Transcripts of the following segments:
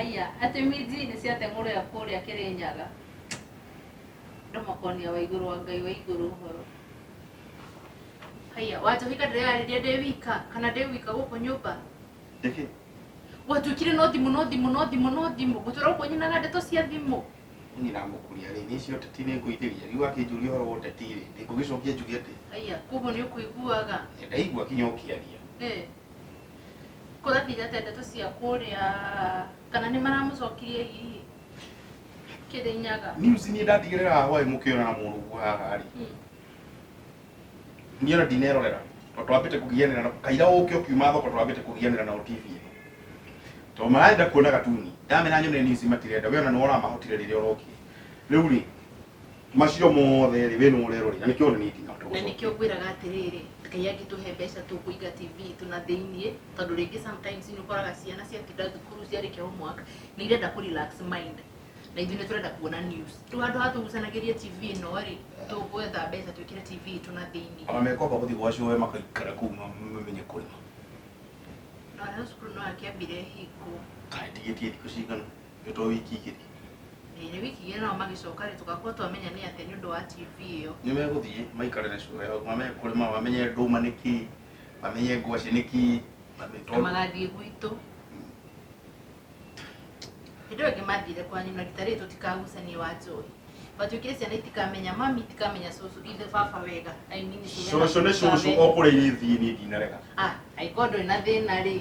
Aya, atĩ minji nĩ ciateng'ũrĩa kũrĩa Kĩrĩnyaga. Andũ makonia wa igũrũ wa Ngai wa igũrũ ũhoro. Haiya, Wanjohi ndĩreyarĩria ndĩ wika kana ndĩ wika gũkũ nyũmba? Nĩkĩ? Gwatuĩkire no thimũ no thimũ no thimũ no thimũ. Ngũtũra gũkũ nyinaga ndeto cia thimũ. Niĩ ndamũkuria rĩ, niĩ cia ũteti nĩ ngũithĩria. Rĩu akĩnjũria ũhoro wa ũteti rĩ, ngũgĩcokia njuge atĩ? Haiya, koguo nĩ ũkũiguaga? Ndaigua kinya ũkĩaria. Eh. Kũrathire atĩa ndeto cia kũrĩa kana nĩ maramũcokirie hihi Kĩrĩnyaga? News niĩ ndatigĩrĩra haha hwaĩ mũkĩona na mũrũguo haha rĩ. Niĩ ona ndinerorera tondũ twambĩte kũgianĩra na kaira ũke ũkiuma thoko twambĩte kũgianĩra nao TV ĩno. Tondũ marenda kuona gatuni. Ndamera nyone news matirenda. We ona nĩwe ũramahotire rĩrĩa ũrokire. Rĩu rĩ, macio mothe rĩ, we nĩwe ũrerorera. Nĩkĩo ona niĩ ndinahota Na gũcokia. nĩkĩo ngwĩraga atĩrĩrĩ, Ngai angĩtũhe mbeca tũkũiga TV itũ na thĩiniĩ, tondũ rĩngĩ sometimes nĩ ũkoraga ciana ciatinda thukuru ciarĩkia homework, nĩ irenda kũ relax mind, na ithuĩ nĩ tũrenda kuona news. Rĩu handũ ha tũgucanagĩrie TV ĩno rĩ, tũgwetha mbeca twĩkĩre TV itũ na thĩiniĩ. Ona mekwamba gũthiĩ gwa cũwe makaikara kũu mamenye kũrĩma. No nayo cukuru no yakĩambire ĩhingwo. Kaĩ ĩtigĩtie thikũ cigana? Nĩ to wiki igĩrĩ. Ĩĩ nĩ wiki igĩrĩ nao magĩcoka rĩ, tũgakorwo twamenya nĩ atĩa nĩ ũndũ wa TV ĩyo. Nĩ megũthiĩ maikare na cũwe hau, mamenye kũrĩma, mamenye ndũma nĩ kĩĩ, mamenye ngwacĩ nĩ kĩĩ. Na magathiĩ gwitũ. Hĩndĩ ĩyo ĩngĩ mathire kwanyu na rita rĩrĩ tũtikagucanie wa Njohi. Gwatuĩkire ciana itikamenya mami, itikamenya cũcũ, ithe baba wega. I mean cũcũ na Cũcũ nĩ cũcũ itikamenya. o kũrĩa irĩthiĩ niĩ ndinarega. Ah, angĩkorwo ndũrĩ na thĩna rĩ,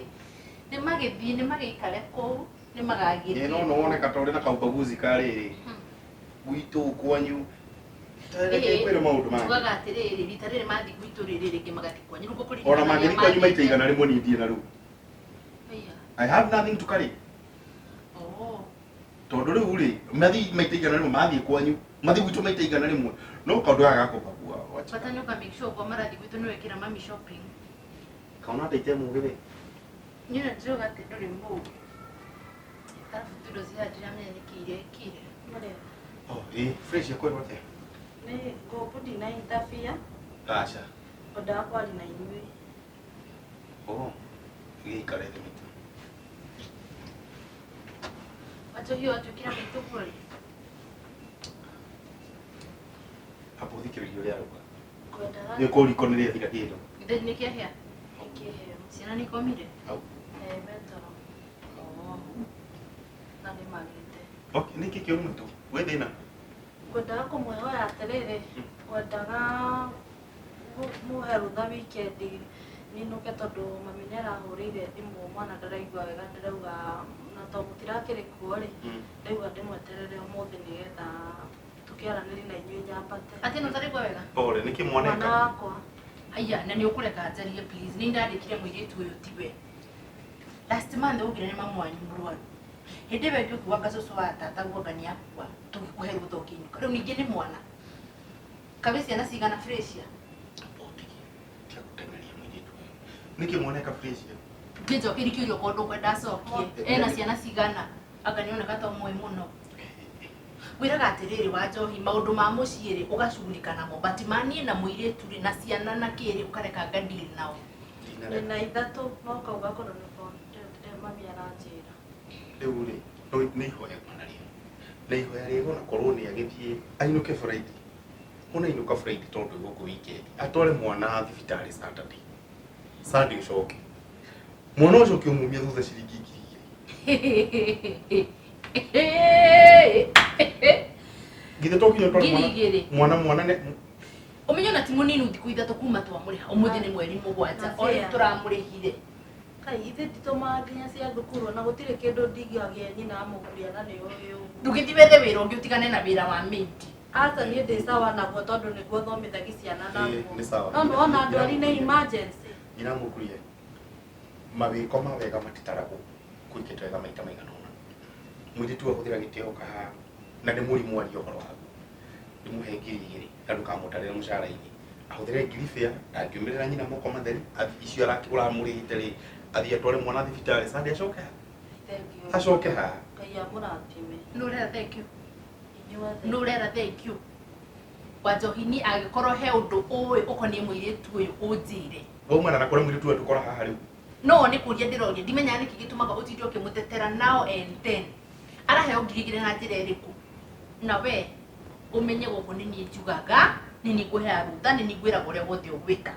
nĩ magĩthiĩ, nĩ magĩikare kũu, nĩ magagĩthiĩ. Ĩĩ no nĩwoneka ta ũrĩ na kaubaguzi ka rĩrĩ gwitũ kwanyu. Reke ngwĩre maũndũ mangĩ. Tugaga atĩrĩrĩ, rita rĩrĩ mathiĩ gwitũ rĩrĩ rĩngĩ magathiĩ kwanyu. Rĩu gũkũringana Ona na harĩa mangĩthiĩ kwanyu maita mathiĩte. 100 niĩ ndirĩ na rũu. Aya. I have nothing to carry. Oh. Tondũ rĩu rĩ, mathiĩ maita 100 mathiĩ kwanyu, mathiĩ gwitũ maita 100, no kaũndũ gaka gakũbagua. Bata nĩ ũka make sure ũguo marathiĩ gwitũ nĩ wekĩra mami shopping. Kaona ndaite mũgĩ we. Niĩ ona ndĩrauga atĩ ndũrĩ mũgĩ. Arabu tundo cia ndiramenya nĩkĩ irekire. Oh, ĩ, fresh yakwĩrwo atĩa? Nĩ ngũkũ ndina interfere. Aca. Ngwendaga kwaria na inyuĩ. Oh, gĩikare thĩ mĩtũ. Wanjohi watuĩkire maitũ guo-rĩ. Amba ũthikĩrĩrie ũrĩa arauga. Ngwendaga Nĩ kũu riko nĩ rĩathira kĩndũ. Githĩ nĩ kĩahĩa? Kĩheo. Ciana nĩ ikomire? Hau. Eh, metoro. Oh. Na nĩ magĩte. Okay, nĩkĩ kĩũru maitũ? Gwĩ thĩna? Ngwendaga kũmwĩhoya atĩrĩrĩ, ngwendaga mũhe rũtha weekend ninũke tondũ mami nĩ arahũrĩire thimũ mwana ndaraigua wega ndĩrauga na to mũtirakĩrĩ kuo rĩ, ndaigua ndĩmweterere ũmũthĩ nĩgetha tũkĩaranĩrie na inyuĩ nyambate. Atĩ no ũtaraigua wega? Pole, nĩkĩ mwana Mwana eka? wakwa. Haiya, na nĩ ũkũreka njarie please. Nĩ ndandĩkire mũirĩtu ũyũ tiwe. Last month ũkire nĩ mamu wanyu mũrwaru. Hĩndĩ ĩyo ĩngĩ ũkiuga anga cũcũ wa tata guo anga nĩ akua, tũgĩkũhe rũtha ũkĩinũka. Rĩu ningĩ nĩ mwana. Kaĩ ciana cigana Fresia? Ũtige, tiga gũteng'eria mũirĩtu ũyũ. Nĩkĩ mwana eka Fresia? Ngĩnjokeria kĩũria okorwo ndũkwenda acokie. Ena ciana cigana? Anga nĩoneka ta ũmũĩ mũno. Ngwĩraga atĩrĩrĩ wa Njohi, maũndũ ma mũciĩ rĩ, ũgacugurika namo, but ma niĩ na mũirĩtu rĩ, na ciana na kĩ rĩ, ũkareka nga deal nao. Ndĩna ithatũ no kau gakũrũ nĩko mami aranjĩra. Rĩu rĩ, nĩ ihoya ngwanarĩo. Na ihoya rĩega ona korwo nĩ agĩthiĩ ainũke Friday. Ona ainũka Friday tondũ gũkũ weekend, atware mwana thibitarĩ Saturday. Sunday ũcoke. Mwana ũcio ũkĩmumia thutha ciringi 2000. Githĩ to nginya ũtware Ngiri mwana igĩrĩ. mwana mwana nĩ Ũmenye ona ti mũnini thikũ ithatũ kuma twamũrĩha. Ũmũthĩ nĩ mweri mũgwanja. O rĩu tũramũrĩhire. Kai ithe nditũmaga nginya cia thukuru ona gũtirĩ kĩndũ ndingagia nyina amũkuria na nĩ ũĩ ũguo. Ndũgĩthiĩ wethe wĩra ũngĩ ũtigane na wĩra wa maid. Aca niĩ ndĩ sawa naguo tondũ nĩguo thomithagia ciana naguo. Nĩ sawa. No nĩwona ndwari nĩ emergency. Nyina amũkurie mawĩko ma wega matitaragwo kwĩkĩte wega maita maigana ũna. Mũirĩtu ahũthĩra gĩtĩo oka haha na nĩ mũrimũ aria ũhoro waguo. Ndĩmũhe 2000 na ndũkamũtarĩre mũcara-inĩ. Ahũthĩre ngiri bĩa ndangĩumĩrĩra nyina moko matheri athiĩ icio ũramũrĩhĩte rĩ athiĩ atware mwana thibitarĩ Sunday acoke haha. Thank you. Acoke haha. Ngai amũrathime. Nũ ũrera thank you? Inyuothe. Nũ ũrera thank you? Wa Njohi niĩ angĩkorwo he ũndũ ũĩ ũkoniĩ mũirĩtu ũyũ ũnjĩre. Waumana na kũrĩa mũirĩtu ũyũ tũkora haha rĩu. No nĩ kũria ndĩroria, ndimenyaga nĩkĩ gĩtũmaga ũtinde ũkĩmũtetera now and then. Araheo 2,000 na njĩra ĩrĩkũ? Na we ũmenye gũkũ nĩ niĩ njugaga, nĩ niĩ ngũheaga rũtha, nĩ niĩ ngwĩraga ũrĩa wothe ũgwĩka.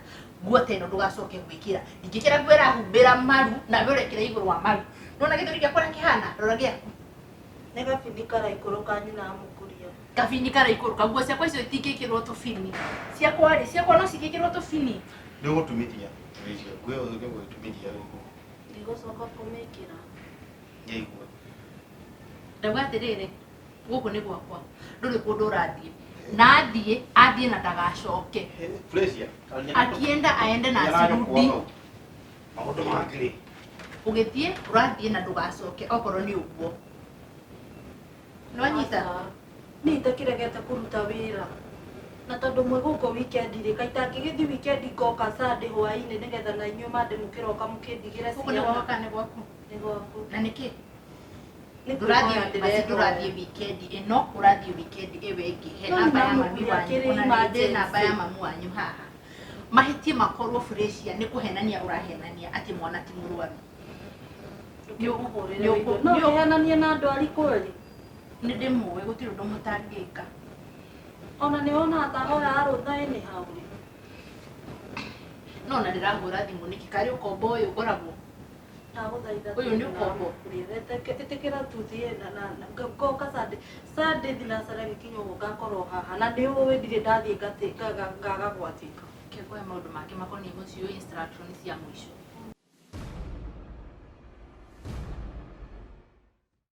Nguo ta ĩno ndũgacoke gwĩkĩra. Ingĩkĩra nguo ĩrahumbĩra maru, nawe ũrekĩra igũrũ wa maru. Nĩwona gĩthũri gĩakwa ũrĩa kĩhana? Rora gĩaku. Nĩ gabini karaikũrũka nyina amũkuria. Kabini karaikũrũka. Nguo ciakwa icio itingĩkĩrwo tũbini. Ciakwa rĩ, ciakwa no cingĩkĩrwo tũbini. Nĩ ũgũtumithia icio. Nguo ĩyo nĩ ũgũtumithia. Ndigũcoka kũmĩkĩra. Nĩaigua. Ndauga atĩrĩrĩ, gũkũ nĩ gwakwa. Ndũrĩ kũndũ ũrathiĩ. Na athiĩ, athiĩ na ndagacoke. Fresia. Akienda aende na acirudi. Maũndũ mangĩ rĩ. Ũgĩthiĩ, ũrathiĩ na ndũgacoke okorwo nĩ ũguo. Nĩwanyita? Niĩ itakĩregete kũruta wĩra. Na tondũ mwĩ gũkũ weekend rĩ, kaĩ itangĩgĩthiĩ weekend ngoka Sunday hwaĩ-inĩ nĩgetha na inyuĩ Monday mũkĩroka mũkĩndigĩre Gũkũ nĩ gwakwa kana nĩ gwaku? Nĩ gwaku. Na nĩkĩ? Nĩ Ndũrathiĩ kwĩhoya basi, ndĩrehoya. Ndũrathiĩ weekend ĩno, ũrathiĩ weekend ĩyo ĩngĩ. He No namba ya nĩ mami wanyu, akĩrĩ ona nĩ ndĩ namba ya emergency. mamu wanyu haha. Mahĩtie makorwo Fresia nĩ kũhenania ũrahenania atĩ mwana ti mũrwaru. Ndũkĩmũhũrĩre Nĩ wĩigue. No ũkĩhenanie na ndwari kweli? Nĩ ndĩmũĩ, gũtirĩ ũndũ mũtangĩka. Ona nĩ wonaga ta hoyaga rũtha anyhow rĩ. No ona ndĩrahũra thimũ nĩkĩ? Karĩ ũkombo ũyũ ngoragwo. Ndagũthaitha. Ũyũ nĩ ũkombo. Ĩtĩkĩra tuthiĩ na ngoka Sunday. Sunday thinacara gĩkinya ũguo ngakorwo haha na nĩ ũĩ ndirĩ ndathiĩ ngaga gwatĩka. Kĩngoe maũndũ make makoniĩ mũciĩ ũyũ, instruction cia mũico.